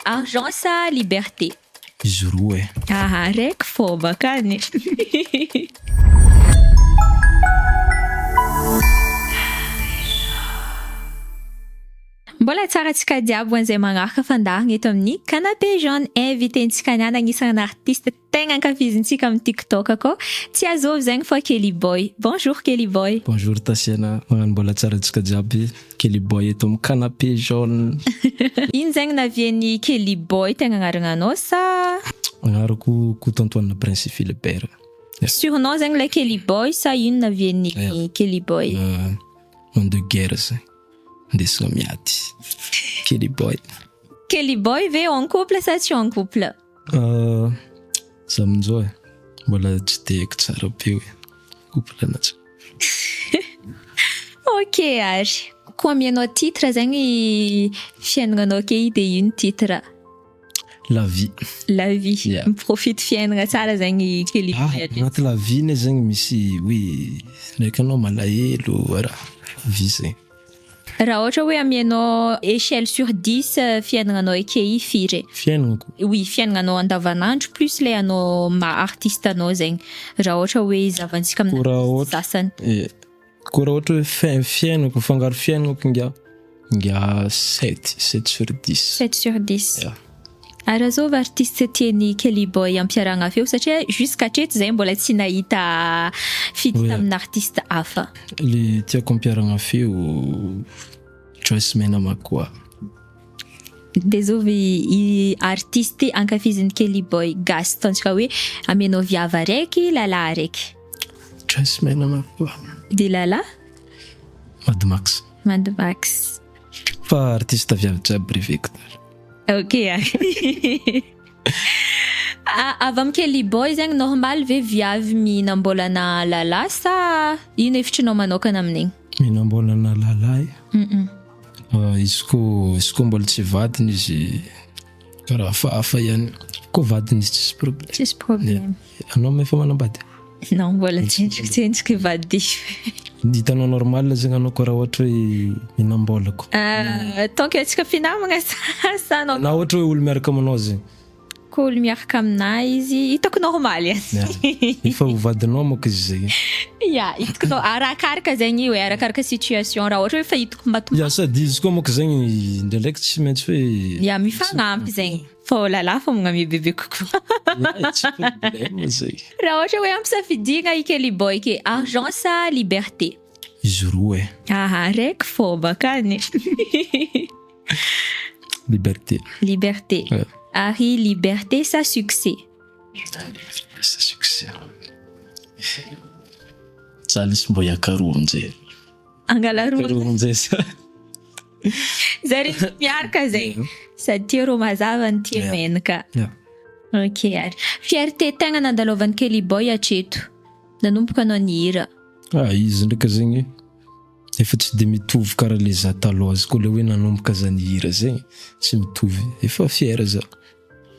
Argent sa liberté? Izy roa e. Aha, raiky fô bakany. Mbola tsara antsika jiaby ho an'izay magnaraka fandaharagna eto amin'ny Canapé Jaune. Invité-ntsika niany agnisan'ny artiste tegna ankafizintsika amin'ny TikTok akao. Tsy azovy zegny fa Kelly Boy. Bonjour Kelly Boy. Bonjour Tasiana, magnano mbola tsara antsika jiaby. Kelly Boy eto amin'ny Canapé Jaune. Ino zegny navian'i Kelly Boy tegna agnaragnanao sa? Agnarako Koto Antoine Prince Philibert. Surnom zegny le Kelly Boy sa ino navian'i Kelly Boy? Nom de guerre zegny. Ndesina miady. Kelly boy. Kelly boy ve en couple sa tsy en couple? Za amin'izao e, mbola tsy de haiko tsara be hoe couple na tsy. Ok ary. Koa amianao titre zegny fiaignananao ake de ino titre? La vie. La vie. Yeah. Miprofite fiaignana tsara zegny Kelly Ah, boy. agnaty la vie ne zegny misy hoe ndraiky anao malahelo raha vie zegny. Raha ohatra hoe amianao échelle sur dix fiaignananao ake i firy e? Fiaignako? Oui, fiaignananao andavanandro plus le anao maha artiste anao zegny. Raha ohatra hoe zavantsika Koa raha amin'ny ohatra sasany. eh, koa raha ohatra hoe fin- fiaignako mifangaro fiaignako ingahy Nga sept, sept sur dix. Sept sur dix. Yeah. Ary azovy artiste tian'i Kelly Boy ampiarahagna feo satria jusqu'à hatreto zay mbola tsy nahita feat Oui. tamina artiste hafa. Le tiako ampiarahagna feo Joyce Mena Makua. De zovy i artiste ankafizin'i Kelly Boy gasy ataontsika hoe amenao viavy araiky lalahy araiky. Joyce Mena Makua. De lalahy? Mad Max. Mad Max. Fa artiste viavy jiaby reveko daholo. Ok ary. Avy amin'ny Kelly Boy zegny normal ve viavy mihinam-bolana lalahy sa ino hevitrinao manokana amin'igny? Mihinam-bolana lalahy? Izy koa izy koa mbola tsy vadiny izy karaha hafahafa ihany. Koa vadiny izy tsisy problème. Tsisy problème. Anao ma efa manambady? Non, mbola tsentriky vady. Hitanao normal zegny anao koa raha ohatra hoe mihinam-bola ko. Tant que antsika mpinamagna sa anao. Na ohatra hoe olo miaraka aminao zegny. Koa olo miaraka aminah izy hitako normal ihany. Efa ho vadinao manko izy zay. Ya, hitako no- arakaraka zegny io e, arakaraka situation raha ohatra hoe efa hitako matomato. Ya sady izy koa manko zegny indraindraiky tsy maintsy hoe. Ya, mifagnampy zegny. Fa lalahy fô magnamia bebe kokoa. Ya, tsy problème zay. Raha ohatra hoe ampisafidiagna i Kelly Boy ke argent sa liberté? Izy roa e. Aha, raiky fô bakany. Liberté. Liberté. Ouais. Ary liberté sa succès? Liberté sa succès. Za lesy mbô hiakaroa aminjay. Angala roa. Hiakaroa aminjay za. Zare miaraka zay. Sady tia rô mazava no tia menaka. Ok ary. Fierté tegna nandalovan'i Kelly Boy hatreto. Nanomboka anao nihira. Ah izy ndraiky zegny efa tsy de mitovy karaha le za taloha izy koa le hoe nanomboka za nihira zegny tsy mitovy efa fier za.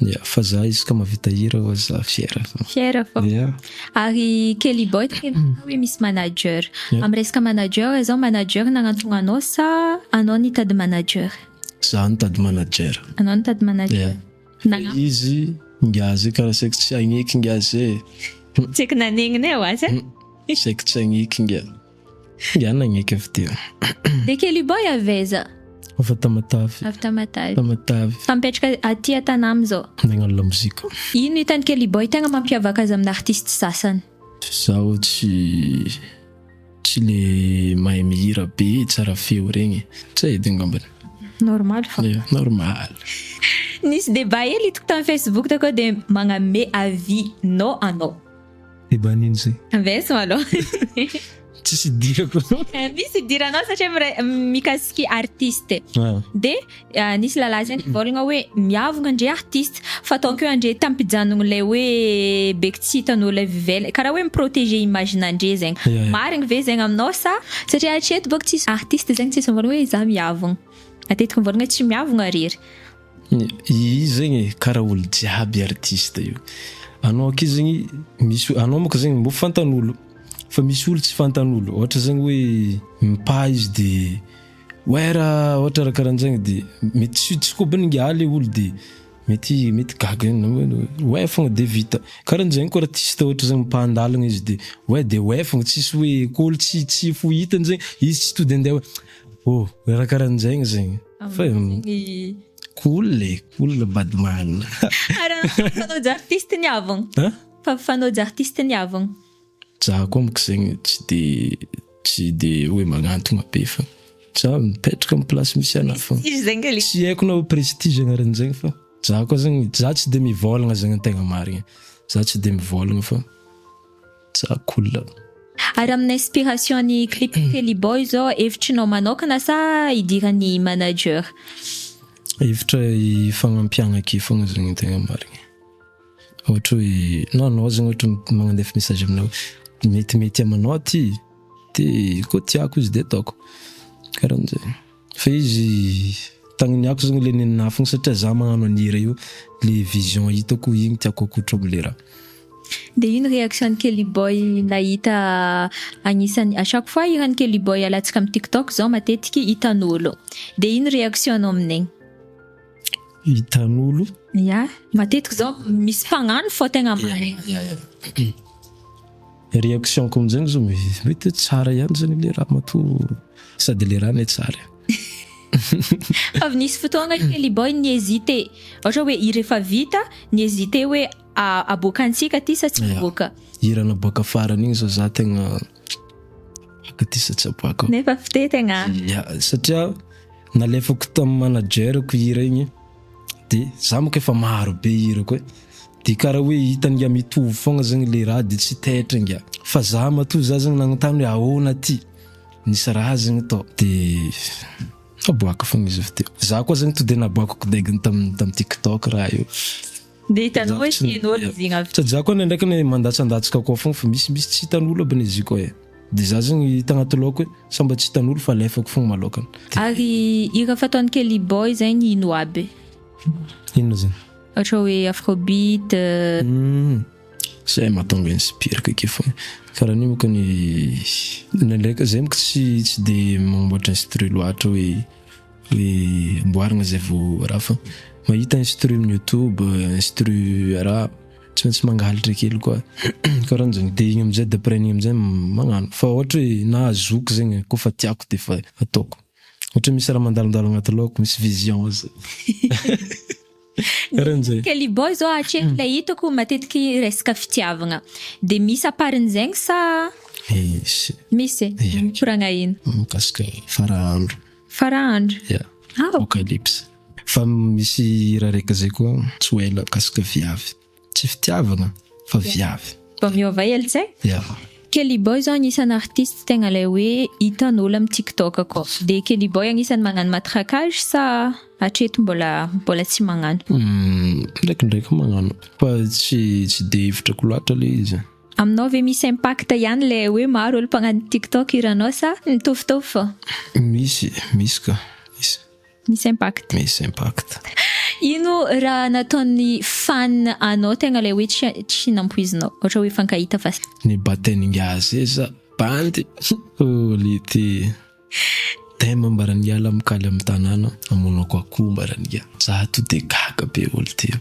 Ya, fa za izy ka mahavita hira oa za fier fô. Fier fô. Ya. Ary Kelly Boy tena hoe misy manager. Ya. Amin'ny resaka manager zao manager nagnantogna anao sa anao nitady manager? Za nitady manager. Anao nitady manager. Ya. Nagna- Izy ingahy zay karaha saiky tsy hagneky ingahy zay e. Tsy haiko nanegnina e oa sa? Saiky tsy hagneky ingahy. Ingahy nagneky avy teo. De Kelly Boy avy aiza? Avy Tamatave. Avy Tamatave. Tamatave. Fa mipetraka aty an-tanà amizao. Nagnano lamozika. Ino hitan'i Kelly Boy tegna mampiavaka azy amin'ny artiste sasany? Zaho tsy tsy le mahay mihira be tsara feo regny. Tsy edy angambany. Normal fa. Ya, normal. Nisy débat hely hitako tamin'ny Facebook takao de magname avis nao anao. Débat n'ino zay? Ambesa malôha. Tsisy idirako. Misy idiranao satria mire- mikasiky artiste. Ah. De ah, nisy lalahy zay nivôlagna hoe miavogna andre artiste fa tant que andre tampijanogno lay hoe beky tsy hitan'olo avy ivelany karaha hoe mi-protéger image-n'andre zegny. Ya, ya. Marigny ve zegny aminao sa satria hatreto bôka tsisy artiste zegny tsisy mivôlagna hoe za miavogna. Matetiky mivôlagna hoe tsy miavogna rery. Izy zegny e, karaha olo jiaby artiste io. Anao aky zegny misy anao manko zegny mbô fantan'olo fa misy olo tsy fantan'olo. Ohatra zegny hoe mipaha izy de Ouais raha ohatra raha karanjegny de mety tsy tsy kobony ngiahy le olo de mety mety gaga ihany ouais fogna de vita karanjegny koa artiste ohatra zegny mpandalagna izy de ouais de ouais fogna tsisy hoe ko olo tsy tsy fo hitany zegny izy tsy to de andeha hoe oh raha karanjegny zegny fa cool e cool badman. Ary fanao artiste niavogna. Fa fanao artiste niavogna. Za koa amiko zegny tsy de tsy de hoe magnantogna be fa za mipetraka amy place misy anahy fogna. Prestige zegny le. Tsy haiko na hoe prestige agnaran'zegny fa za koa zegny za tsy de mivôlagna zegny ny tegna marigny, za tsy de mivôlagna fa za cool. Ary amin'ny inspiration ny clip Kelly Boy zao hevitrinao manokana sa idiran'ny manager? Hevitra ifagnampiagna ake fogna zegny ny tegna marigny. Ohatra hoe na anao zegny ohatra magnandefa message aminao hoe metimety aminao ty de koa tiako izy de ataoko karahan'zay fa izy tagniniako zegny le nenahy fogna satria za magnano an'hira io le vision hitako igny tiako akotro amle raha. De ino réaction n'i Kelly Boy nahita agnisan'ny à chaque fois hiran'i Kelly Boy alatsaka amin'ny TikTok zao matetiky hitan'olo de ino réaction nao amin'igny? Hitan'olo. Ya, matetiky zao misy mpagnano fô tegna marigny. Ya ya. Réaction-ko amin'izegny zao mety hoe tsara ihany zany le raha matoa sady le raha anie tsara e. Avy nisy fotoagna Kelly Boy ni-hésiter, ohatra hoe hira efa vita, ni-hésiter hoe aboakantsika ty sa tsy aboaka. Hira naboaka farany igny zao za tegna aboaka ty sa tsy aboaka. Nefa fite tegna. Ya, satria Nalefako tamin'ny manager-ko hira igny de za manko efa maro be hirako e, de karaha hoe hitany nga mitovy fogna zegny le raha de tsy taitra nga, fa za matoa za zegny nagnontany hoe ahoana ty, nisy raha zegny tao de naboaka fogna izy avy teo, za koa zegny to de naboakako degany tam tam tiktok raha io. De hitanao hoe tian'olo izy igny avy teo. Sady za koa ndraindraiky anie mandatsandatsaka koa fogna fa misimisy tsy hitan'olo aby anie izy io koa e. De za zegny tagnaty laoko hoe sa mba tsy hitan'olo fa alefako fogna malôkany. Ary hira fataon'i Kelly Boy zegny ino aby? Inona zegny? Ohatra hoe afrobeat. Zay mahatonga inspiraka ake fogna. Karaha an'io manko ny ndraindraiky zay manko tsy tsy de magnamboatra instru loatra hoe hoe amboarigna zay vao raha fa mahita instru amin'ny youtube, instru raha. Tsy maintsy mangalatra kely koa karahan'zegny de igny amizay d'après an'igny amizay magnano fa ohatra hoe na zoky zegny kôfa tiako de fa ataoko ohatra hoe misy raha mandalondalo agnaty lohako misy vision zay karahan'zay. Kelly Boy zao hatreto le hitako matetiky resaka fitiavagna de misy à part-n'zegny sa? Misy. Misy? Ia. Mikoragna ino? Mikasika farahandro. Farahandro? Ia. Apocalypse. Fa misy hira raika zay koa tsy ho ela mikasika viavy. Tsy fitiavagna fa viavy. Mba miova hely tsay. Ya. Kelly Boy zao agnisan'ny artiste tegna lay hoe hitan'olo amin'ny tiktok akao. De Kelly Boy agnisan'ny magnano matraquage sa hatreto mbola mbola tsy magnano? Ndraikindraiky magnano fa tsy tsy de hevitrako loatra le izy. Aminao ve misy impact ihany le hoe maro olo mpagnano tiktok hiranao sa mitovitovy fô? Misy, misy ka, misy. Misy impact. Misy impact. Ino raha nataon'ny fan anao tegna le hoe tsy tsy nampoizinao? Ohatra hoe fankahita fa. Ny batenin'ingahy seza bandy. Oh lity. Thème ambaran'ingahy la mikaly amin'ny tanàna hamonoako akoho ambaran'ingahy. Za to de gaga be olo ty.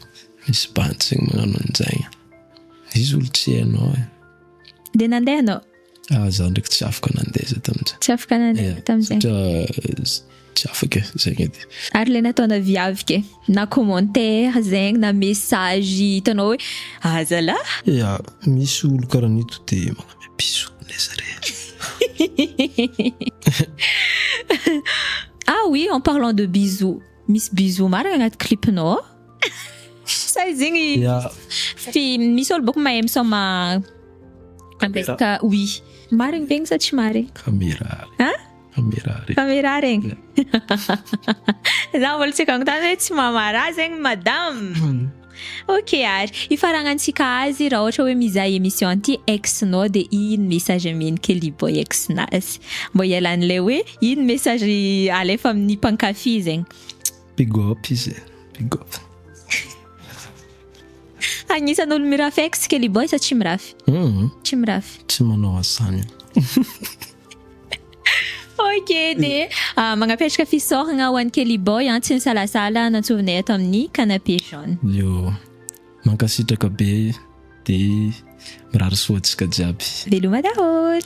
Misy bandy zegny magnano an'izagny. Izy olo tsy hainao e. De nandeha anao? Ah za ndraiky tsy afaka nandeha za tamin'izay. Tsy afaka nandeha tamin'izay. Satria tsy afaka e, zegny edy. Ary le nataona viavy ke? Na commentaire zegny na message hitanao hoe ah zalah. Ya, misy olo karaha an'ito de magname bisous anay zare. Ah oui, en parlant de bisous, misy bisous marina agnaty clip-nao ao? Sa izy igny Ya. fi misy olo bôko mahay misaoma resaka oui. Marigny ve igny sa tsy marigny? Caméra. Hein? Caméra regny. Caméra regny. Za mbola tsy hanontany hoe tsy mamaraha zegny madame. Ok ary ifaragnantsika azy raha ohatra hoe mizaha émission ty ex-nao de ino message ameny Kelly Boy ex-nazy mbô hialan'ilay hoe ino message alefa amin'ny mpankafy zegny. Big up izy e, big up. Agnisan'olo mirafy ex Kelly Boy sa tsy mirafy? Mhm. Tsy mirafy. Tsy manao an'izany. Ok, de magnapetraka fisaoragna ho an'ny Kelly Boy an, tsy nisalasala nantsovinay ato amin'ny Canapé Jaune. Yo, mankasitraka be, de mirary soa antsika jiaby. Veloma daholo.